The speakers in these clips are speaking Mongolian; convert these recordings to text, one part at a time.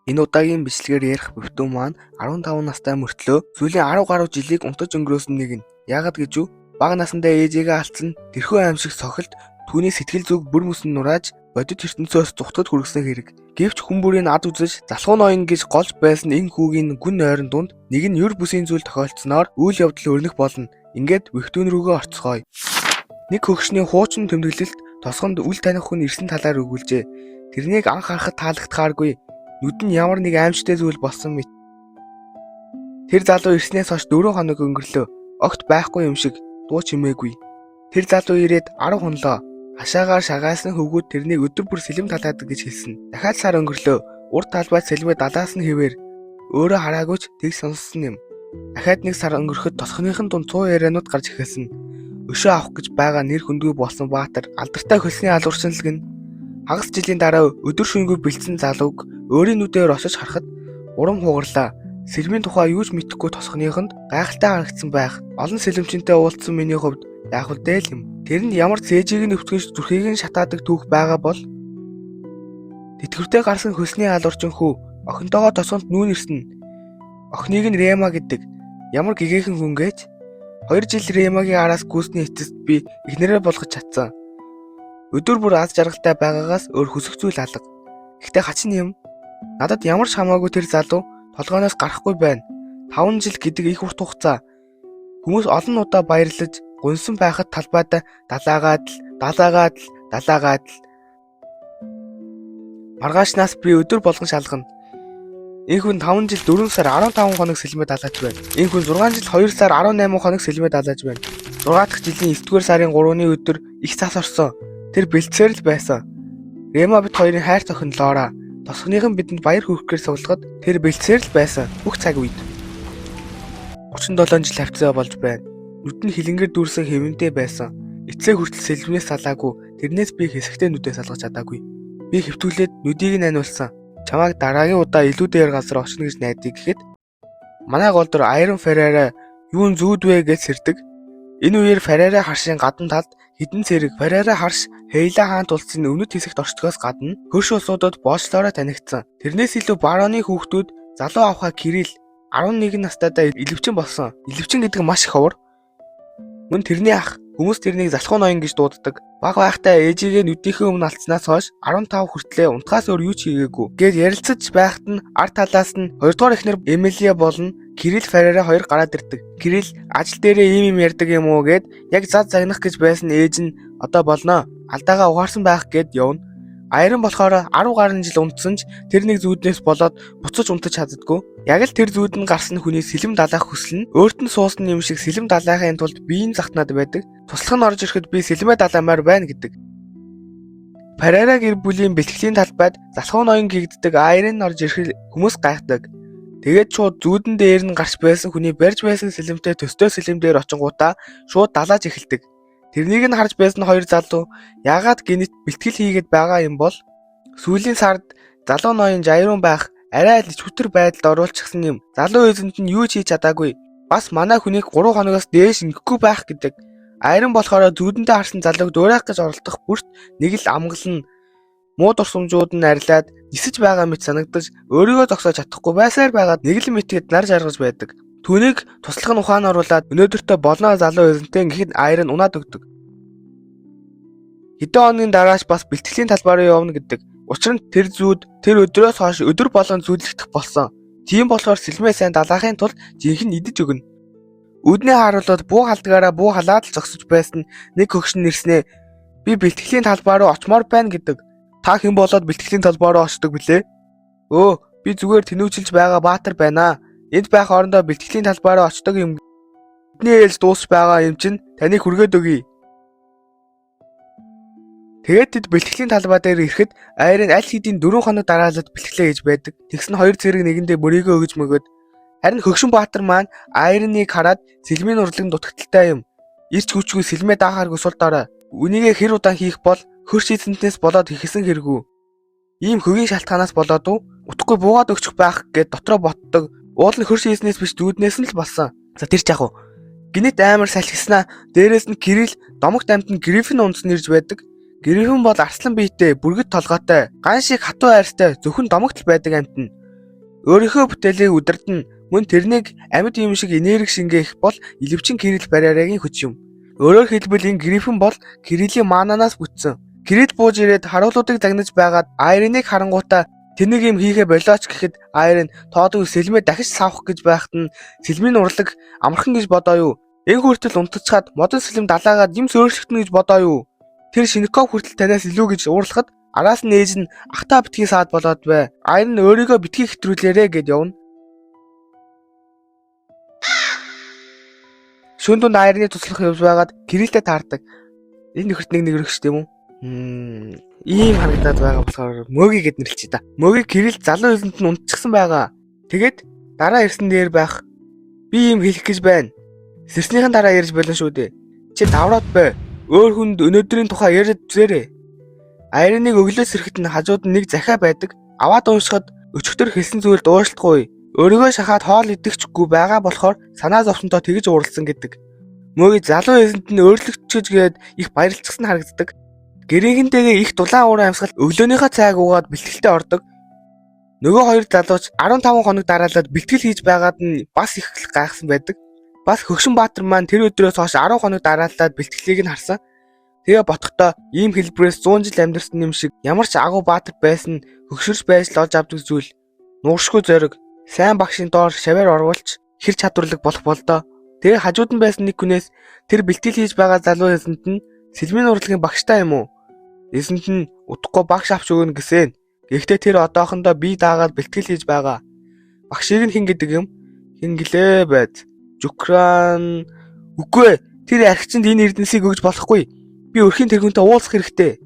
Энэ удаагийн бичлэгээр ярих бөвтөн маань 15 настай мөртлөө сүүлийн 10 гаруй жилийг унтаж өнгөрөөсөн нэг нь. Яагаад гэж үү? Бага насндаа ээжийгээ алдсан тэрхүү аимшиг сохилт түүний сэтгэл зүг бүр мөсөн нурааж бодит ертөнцөөс зугтахад хүргэсэн хэрэг. Гэвч хүн бүрийн ад үзэж залхуу ноён гэж голж байсан энэ хүүгийн гүн нойрон дунд нэг нь юр бүсийн зүйл тохиолдсноор үйл явдал өрнөх болно. Ингээд вебтүүн рүүгээ орцгоё. Нэг хөгшний хуучин тэмдэглэлт тосгонд үл таних хүн ирсэн талаар өгүүлжээ. Тэрнийг анх харахад таалагдахааргүй. Нүд нь ямар нэг аимшигтай зүйл болсон мэт. Тэр залуу ирснээс хойш 4 хоног өнгөрлөө. Огт байхгүй юм шиг дуу чимээгүй. Тэр залуу ирээд 10 хонлоо. Хашаагаар шагаалсан хөвгүүд тэрнийг өдөр бүр сэлэм далаадаг гэж хэлсэн. Дахиад сар өнгөрлөө. Урд талбайд сэлмээ далаасан хэвээр өөрөө хараагүй ч тэг сонссон юм. Дахиад нэг сар өнгөрөхөд тосгоныхон дунд цуу яриануд гарч эхэлсэн. Өшөө авах гэж байгаа нэр хүндгүй болсон баатар алдартай хөлсний алуурчин л гэнэ. Хагас жилийн дараа өдөр шөнөгүй бэлдсэн залууг өөрийн нүдээр очиж харахад урам хугарлаа. Сэлмийн тухай юу ч мэдэхгүй тосгоныхонд гайхалтай харагдсан байх. Олон сэлэмчинтэй уулзсан миний хувьд яах вэ л юм. Тэр нь ямар цээжийг нь өвтгөж зүрхийг нь шатаадаг түүх байгаа бол тэтгэвртэй гарсан хөлсний алуурчин хүү охинтойгоо тосгонд нүүн ирсэн. Охиныг нь Рема гэдэг. Ямар гэгээхэн хүн гэж 2 жил Ремагийн араас гүйсний эцэст би эхнэрээ болгож чадсан. Өдөр бүр аз жаргалтай байгаагаас өөр хүсэх зүйл алга. Гэхдээ хачин юм. Надад ямар ч хамаагүй тэр залуу толгойноос гарахгүй байна. 5 жил гэдэг их урт хугацаа. Хүмүүс олон удаа баярлаж гуньсан байхад талбайд далаагаад л далаагаад л далаагаад л маргаашнаас би өдөр болгон шалгана. Энэ хүн 5 жил 4 сар 15 хоног сэлмээ далааж байна. Энэ хүн 6 жил 2 сар 18 хоног сэлмээ далааж байна. 6 дахь жилийн 9-р сарын 3-ны өдөр их цас орсон. Тэр бэлтсээр л байсан. Рема бид хоёрын хайр зохин Лора тосгоныхон бидэнд баяр хөөрхөөр суглахад тэр бэлтсээр л байсан. Бүх цаг үед. 37 жил хавцаа болж байна. Нүд нь хилэнгээр дүүрсэн хэвэнтэй байсан. Эцсээ хүртэл сэлмээс салаагүй. Тэрнээс би хэсэгтээ нүдээ салгаж чадаагүй. Би хэвтүүлээд нүдийг нь аниулсан. Чамайг дараагийн удаа илүү дээр газар очно гэж найдаа гэхэд манай голдор Айрон Феррера юун зүүд вэ гэж сэрдэг. Энэ үеэр Феррера харшийн гадна талд хэдэн цэрэг Феррера харш Хейла хаан тулцын өмнөд хэсэгт орчдогоос гадна хөрш улсуудад боочлоороо танигдсан. Тэрнээс илүү бароны хүүхдүүд залуу авхаа Кирилл 11 настайдаа элвчин болсон. Элвчин гэдэг нь маш их ховор. Мөн тэрний ах хүмүүс тэрнийг залхуу ноён гэж дууддаг. Бага байхдаа ээжигээ нүднийхээ өмнө алдсанаас хойш 15 хүртлээ унтахаас өөр юу ч хийгээгүй. Гээд ярилцаж байхад нь ард талаас нь хоёрдугаар эхнэр Эмилия болон Кирилл Феррера хоёр гараад ирдэг. Кирилл ажил дээрээ ийм юм ярьдаг юм уу гэд яг зад загнах гэж байсан ээж нь одоо болноо. Алдаагаа ухаарсан байх гэд явна. Айран болохоор 10 гаруй жил унтсан ч тэр нэг зүүднээс болоод буцаж унтаж чаддаггүй. Яг л тэр зүүд нь гарсан хүний сэлэм далаах хүсэл нь өөрт нь суусан юм шиг сэлэм далаахын тулд биеийн захтнаад байдаг. Туслах нь орж ирэхэд би сэлмээ далаамаар байна гэдэг. Парара гэр бүлийн бэлтгэлийн талбайд залхуу ноён гэгддэг Айрын орж ирэхэд хүмүүс гайхдаг. Тэгээд шууд зүүдэн дээр нь гарч байсан хүний барьж байсан сэлэмтэй төстэй сэлэм дээр очингуутаа шууд далааж эхэлдэг. Тэрнийг нь харж байсан хоёр залуу яагаад гэнэт бэлтгэл хийгээд байгаа юм бол сүүлийн сард залуу ноён Жайрун байх арай л ичвтер байдалд оруулчихсан юм. Залуу эзэнт нь юу ч хийж чадаагүй. Бас манай хүнийг 3 хоногоос дээш ингэхгүй байх гэдэг. Айран болохоор зүүдэндээ харсан залууг дуурайх гэж оролдох бүрт нэг л амгалан муу дурсамжууд нь арилаад нисэж байгаа мэт санагдаж өөрийгөө зогсоож чадахгүй байсаар байгаад нэг л мэтгэд нар жаргаж байдаг. Түүнийг туслах нь ухаан оруулаад өнөөдөртөө болноо залуу эзэнтэй гэхэд Айран унаад өгдөг. Хэдэн хоногийн дараач бас бэлтгэлийн талбай руу явна гэдэг. Учир нь тэр зүүд тэр өдрөөс хойш өдөр болгон зүүдлэгдэх болсон. Тийм болохоор сэлмээ сайн далаахын тулд жинхэнэ идэж өгнө. Үүднээ харуулаад буу халдгаараа буу халаад л зогсож байсан нэг хөгшин ирснээ би бэлтгэлийн талбай руу очмоор байна гэдэг. Та хэн болоод бэлтгэлийн талбай руу очдог билээ? Өө, би зүгээр тэнүүчилж байгаа баатар байна. Энд байх орондоо бэлтгэлийн талбай руу очдог юм. Бидний ээлж дуусч байгаа юм чинь таныг хүргээд өгье. Тэгээд тэд бэлтгэлийн талбай дээр ирэхэд Айрын аль хэдийн 4 хоног дараалал бэлтгэлээ хийж байдаг. Тэгсэн хоёр цэрэг нэгэндээ мөрийгөө өгж мөгөөд харин Хөгшин Баатар маань Айрыныг хараад сэлмийн урлаг нь дутагдалтай юм. Ирч хүчгүй сэлмээ даахааргүй сул дорой. Үнийгээ хэр удаан хийх бол хөрш эзэнтнээс болоод хийхсэн хэрэггүй. Ийм хөгийн шалтгаанаас болоод уу утгагүй буугаад өгчих байх гэд дотроо ботдог. Уул нь хөрш эзнээс биш зүүднээс нь л болсон. За тэр ч яг уу. Гинэт амар салхиснаа дээрээс нь Кирилл домогт амтан Гриффин унц нэрж байдаг. Гриффин бол арслан биетэй, бүргэд толгойтой, ган шиг хатуу арьстай, зөвхөн домогт л байдаг амтан. Өөрийнхөө бүтээлийг удирдана. Мөн тэрнийг амьд юм шиг энерги шингээх бол элвчин Кирилл Бариарагийн хүч юм. Өөрөөр хэлбэл энэ Гриффин бол Кириллийн мананаас бүтсэн. Кирилл бууж ирээд харуулуудыг загнаж байгаад Айриныг харангуутаа тэнийг юм хийхэ болооч гэхэд Айрин тоодгүй сэлмээ дахиж савх гэж байхад нь сэлмийн урлаг амархан гэж бодоо юу? Энэ хүртэл унтчихад модон сэлэм далаагаад юм сөөрчлөгдөнө гэж бодоо юу? Тэр Шиников хүртэл танаас илүү гэж уурлахад араас нь ээж нь ахтаа битгий саад болоод бай. Айрин өөрийгөө битгий хэтрүүлээрэ гэд явна. Шүн дунд Айрины туслах явж байгаад Кириллтэй таардаг. Энэ нөхөрт нэг нэгрэх шүү юм уу? Ийм харагдаад байгаа болохоор Мөги гэд нэрлэчихье та. Мөги Кирилл залуу хөлөнд нь унтчихсан байгаа. Тэгээд дараа ирсэн дээр байх. Би ийм хэлэх гэж байна. Сэрснийхэн дараа ярьж болно шүү дээ. Чи давраад бай. Өөр хүнд өнөөдрийн тухай яриад үзээрэй. Айриныг өглөө сэрэхэд нь хажууд нь нэг захиа байдаг. Аваад уншихад өчигдөр хэлсэн зүйлд уушлахгүй. Өөрийгөө шахаад хоол идэхчгүй байгаа болохоор санаа зовсонтой тэгж уурласан гэдэг. Мөги залуу эзэнт нь өөрлөгдчихөж гээд их баярлцсан харагддаг. Гэрийнхэнтэйгээ их дулаан уурын амьсгал өглөөнийхөө цайг уугаад бэлтгэлтэй ордог. Нөгөө хоёр залууч 15 хоног дараалал бэлтгэл хийж байгаад нь бас их гайхсан байдаг. Бас Хөгшин Баатар маань тэр өдрөөс хойш 10 хоног дараалаад бэлтгэлийг нь харсан. Тэгээ ботхдоо ийм хэлбэрээс 100 жил амьдарсан юм шиг ямар ч агуу баатар байсан хөгшөрч байж л олж авдаг зүйл нууршгүй зориг сайн багшийн доор шаваар оруулж хэр чадварлаг болох болдоо. Тэгээ хажууд нь байсан нэг хүнээс тэр бэлтгэл хийж байгаа залуу эзэнт нь сэлмийн урлагийн багштай юм уу? Эзэнт нь удахгүй багш авч өгнө гэсэн. Гэхдээ тэр одоохондоо бие даагаад бэлтгэл хийж байгаа. Багшийг нь хэн гэдэг юм? Хэн гэлээ байз. Жукран үгүй ээ. Тэр архичинд энэ эрдэнсийг өгж болохгүй. Би өрхийн тэргүүнтэй уулзах хэрэгтэй.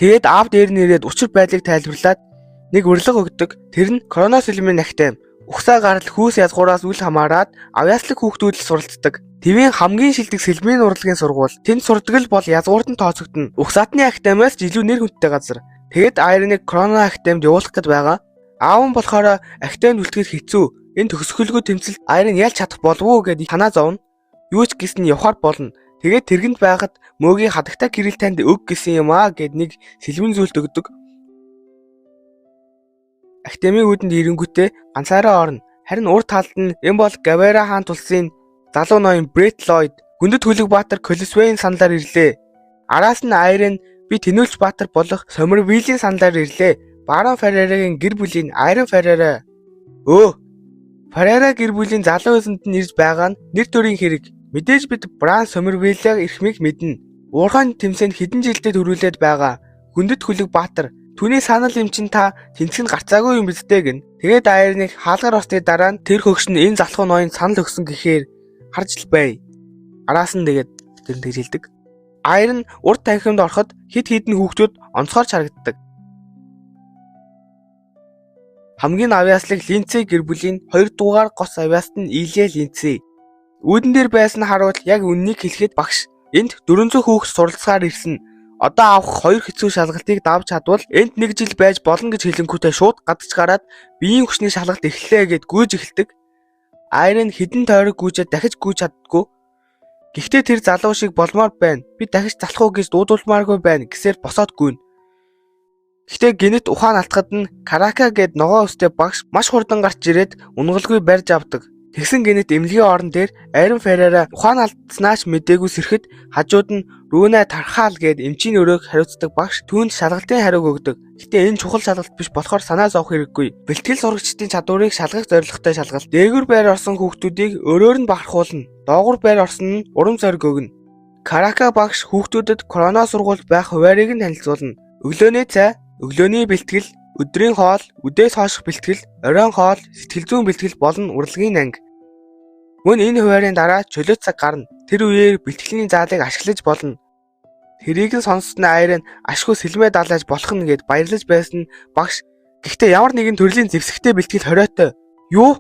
Тэгээд аав дээр нь ирээд учир байдлыг тайлбарлаад нэг урилга өгдөг. Тэр нь Кронос элемент нахтай. Угсаа гарал хүүс язгуураас үл хамааран авьяаслаг хүүхдүүд л суралцдаг. Твийн хамгийн шилдэг сэлмийн урлагийн сургууль. Тэнд сурдаг л бол язгуурд нь тооцогдоно. Угсаатны академиас ч илүү нэр хүндтэй газар. Тэгэд Айриныг Крона академид явуулах гээд байгаа. Аав нь болохоор академид үлдэхэд хэцүү. Энэ төгсгөлгүй тэмцэлд Айрин ялж чадах болов уу гэдгийг санаа зовно. Юу ч гэсэн явахаар болно. Тэгээд тэргэнд байхад мөөгийн хадагтай гэрэл танд өг гэсэн юм аа гэд нэг сэлмэн зүйлт өгдөг. Академийн үүдэнд ирэнгүүтээ ганцаараа орно. Харин урд талд нь энэ бол Гавера хаан тулсын залуу ноён Брэт Ллойд, Гүндэт Хүлэг Баатар Колисвейн саналаар ирлээ. Араас нь Айрин би Тэнүүлч Баатар болох Сомервилийн саналаар ирлээ. Барон Феррерагийн гэр бүлийн Айрон Феррера. Өө. Феррера гэр бүлийн залуу эзэнт нь ирж байгаа нь нэр төрийн хэрэг. Мэдээж бид Бран Сомервилийг эрхмийг мэднэ. Уурхайн тэмцээнд хэдэн жилдээ төрүүлээд байгаа. Гүндэт Хүлэг Баатар түүний санал юм чин та тэнцэг нь гарцаагүй юм биз дээ гин. Тэгээд Айрныг хаалгаар орсны дараа нь тэр хөгш нь энэ залхуу ноён санал өгсөн гэхээр харж л бай. Араас нь тэгээд тэр нь тэгж хэлдэг. Айрн урд танхимд ороход хэд хэдэн хүүхдүүд онцгойрч харагддаг. Хамгийн авьяаслаг Линцей гэр бүлийн 2 дугаар гоц авьяаст нь Илья Линцей. Үүдэн дээр байсан харуул яг үннийг хэлэхэд багш энд 400 хүүхд суралцахаар ирсэн. Одоо авах хоёр хэцүү шалгалтыг давж чадвал энд нэг жил байж болно гэж хэлэнгүүтээ шууд гадаж гараад биеийн хүчний шалгалт эхэллээ гэд гүйж эхэлдэг. Айрын хэдэн тойрог гүйжээд дахиж гүйж чаддаггүй. Гэхдээ тэр залуу шиг болмоор байна. Би дахиж залах уу гэж дуудулмааргүй байна гэсээр босоод гүйнэ. Гэхдээ гэнэт ухаан алдахад нь Карака гэд ногоон өстэй багш маш хурдан гарч ирээд унгалгүй барьж авдаг. Тэгсэн гэнэт эмнэлгийн орон дээр Айрон Феррера ухаан алдсанаа ч мдээгүй сэрэхэд хажууд нь Рүнэ Тархаал гээд эмчийн өрөөг хариуцдаг багш түүнд шалгалтын хариуг өгдөг. Гэтэ энэ чухал шалгалт биш болохоор санаа зовох хэрэггүй. Бэлтгэл сурагчдын чадварыг шалгах зорилготой шалгалт. Дээгүүр байр орсон хүүхдүүдийг өөрөөр нь бахархуулна. Доогуур байр орсон нь урам зориг өгнө. Карака багш хүүхдүүдэд корона сургуульд байх хуваарийг нь танилцуулна. Өглөөний цай, өглөөний бэлтгэл, өдрийн хоол, үдээс хойших бэлтгэл, оройн хоол, сэтгэл зүйн бэлтгэл болон урлагийн анги. Мөн энэ хуваарийн дараа чөлөө цаг гарна. Тэр үеэр бэлтгэлийн заалыг ашиглаж болно. Тэрийг нь сонссон Айрын ашгүй сэлмээ далааж болох нь гэд баярлаж байсан багш гэхдээ ямар нэгэн төрлийн зэвсэгтэй бэлтгэл хориотой. Юу?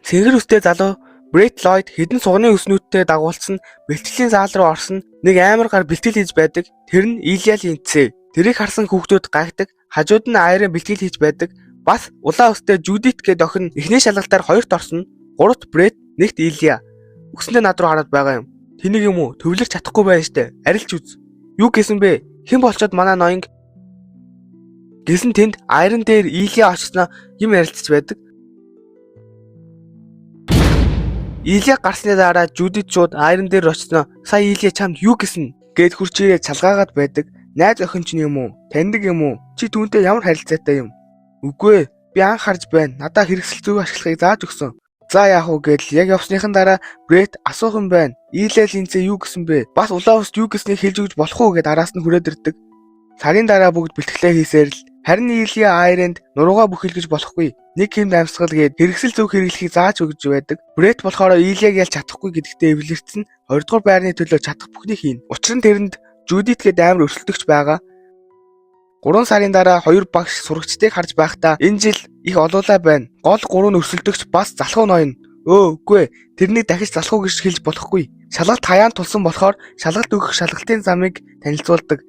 Цэнгэр үстэй залуу Брэт Ллойд хэдэн сугны өснүүдтэй дагуулсан бэлтгэлийн заал руу орсон нэг амар гар бэлтгэл хийж байдаг. Тэр нь Илья Линцээ. Тэрийг харсан хүүхдүүд гайхдаг. Хажууд нь Айрын бэлтгэл хийж байдаг. Бас улаан өстэй Жудит гээд охин эхний шалгалтаар хоёрт орсон. Гуравт Брэт, нэгт Илья. Үгсэндээ над руу хараад байгаа юм. Тэнийг юм уу? Төвлөрч чадахгүй байна штэ. Арилж үз. Юу гэсэн бэ? Хэн болчоод манай ноёнг Гэсэн тэнд Айрен дээр Илия очсноо юм ярилцж байдаг. Илия гарсны дараа Жудит шууд Айрен дээр очсноо "Сая Илия чамд юу гэсэн?" гэд хурж ирээ чалгаагаад байдаг. "Найз охин чинь юм уу? Таньдаг юм уу? Чи түүнтэй ямар харилцаатай юм?" "Үгүй ээ. Би анх харж байна. Надаа хэрэгсэл зөв ашиглахыг зааж өгсөн." "За, яах вэ?" гэдэл яг явсныхан дараа Брет асуух юм байна. "Илия Линзээ юу гэсэн бэ? Бас улаан ус юу гэснийг хэлж өгч болох уу?" гэд араас нь хүрээд ирдэг. Сарын дараа бүгд бэлтгэлээ хийсээр л харин Илия Айренд нуруугаа бүхэлгэж болохгүй. Нэг хэмд амьсгал гээд хэрэгсэл зөв хэрэглэхийг зааж өгч байдаг. Брет болохоор Илияг ялж чадахгүй гэдэгтээ эвлэрсэн 20 дугаар байрны төлөө чадах бүхнийг хийнэ. Учир нь тэрэнд Жудит гээд амар өрсөлдөгч байгаа. 3 сарын дараа хоёр багш сурагчдыг харж байхдаа энэ жил их олуулаа байна. Гол гурван өрсөлдөгч бас залхуу ноён. Өө, үгүй ээ. Тэрнийг дахиж залхуу гэж хэлж болохгүй. Шалгалт хаяан тулсан болохоор шалгалт өгөх шалгалтын замыг танилцуулдаг.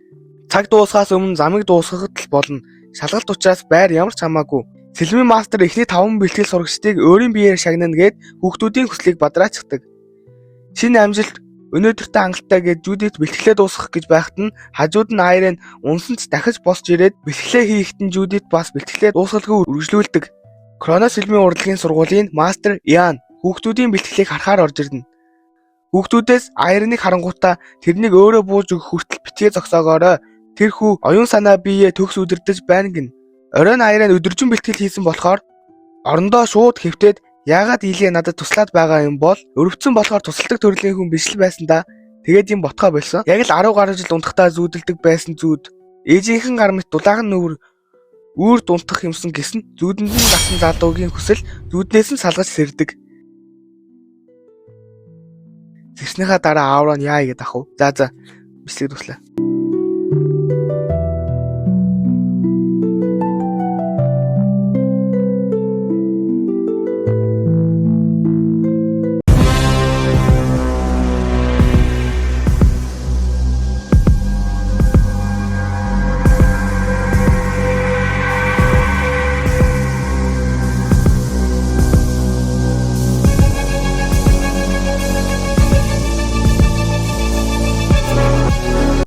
Цаг дуусахаас өмнө замыг дуусгахад л болно. Шалгалт учраас байр ямар ч хамаагүй. Сэлмийн мастер эхний 5 бэлтгэл сурагчдыг өөрийн биеэр шагнана гээд хүүхдүүдийн хүслийг бадраачдаг. Шинэ амжилт өнөөдөртөө хангалттай гээд Жудит бэлтгэлээ дуусгах гэж байхад нь хажууд нь Айрен унсан ч дахиж босч ирээд бэлтгэлээ хийхэд нь Жудит бас бэлтгэлээ дуусгалгүй үргэлжлүүлдэг. Кронос сэлмийн урлагийн сургуулийн мастер Иан хүүхдүүдийн бэлтгэлийг харахаар орж ирнэ. Хүүхдүүдээс Айренийг харангуутаа тэрнийг өөрөө бууж өгөх хүртэл битгий зогсоогоорой. Тэр хүү оюун санаа биеэ төгс удирдаж байна гэнэ. Оройн Айрен өдөржин бэлтгэл хийсэн болохоор орондоо шууд хэвтээд яагаад Илия надад туслаад байгаа юм бол өрөвдсөн болохоор тусалдаг төрлийн хүн биш л байсан да. Тэгээд юм ботхоо болсон. Яг л 10 гаруй жил унтахтаа зүүдэлдэг байсан зүүд. Ээжийнхэн гар мэт дулаахан нүвэр үүр дунтах юмсан гэсэн зүүдэнд нь гарсан залуугийн хүсэл зүүднээс нь салгаж сэрдэг. Зэрснийхаа дараа аавраа нь яа игээд ах вэ? За, бичлэг дуслаа.